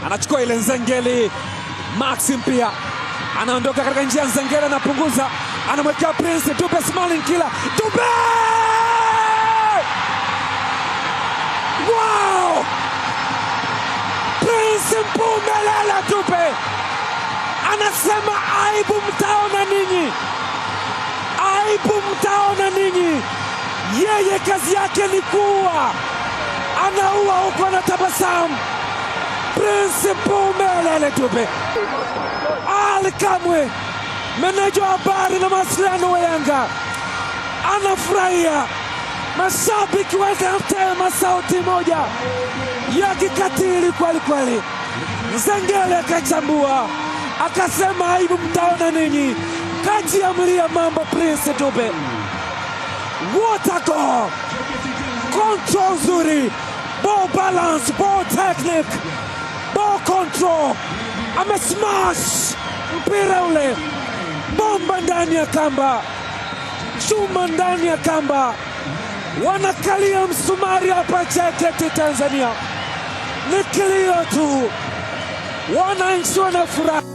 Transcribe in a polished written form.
Anachukua ile Nzengeli, Maxim pia anaondoka katika njia ya Nzengeli, anapunguza, anamwekea Prince Dube, smiling killer Dube! Wow! Prince Mpumelelo Dube anasema aibu mtaona ninyi, aibu mtaona ninyi. Yeye kazi yake ni kuua, anaua huku anatabasamu. Prince Mpumelelo Dube. Ali Kamwe, meneja wa habari na mawasiliano wa Yanga, anafurahia. Mashabiki wakatema sauti moja ya kikatili kweli kweli. Nzengeli akachambua akasema, aibu mtaona ninyi. Kati ya mlia mambo Prince Dube, what a goal! Control nzuri, ball balance, ball technique, ball control, amesmash mpira ule, bomba ndani ya kamba, chuma ndani ya kamba, wanakalia msumari hapa JKT Tanzania. Ni kilio tu, wananchi wanafurahi.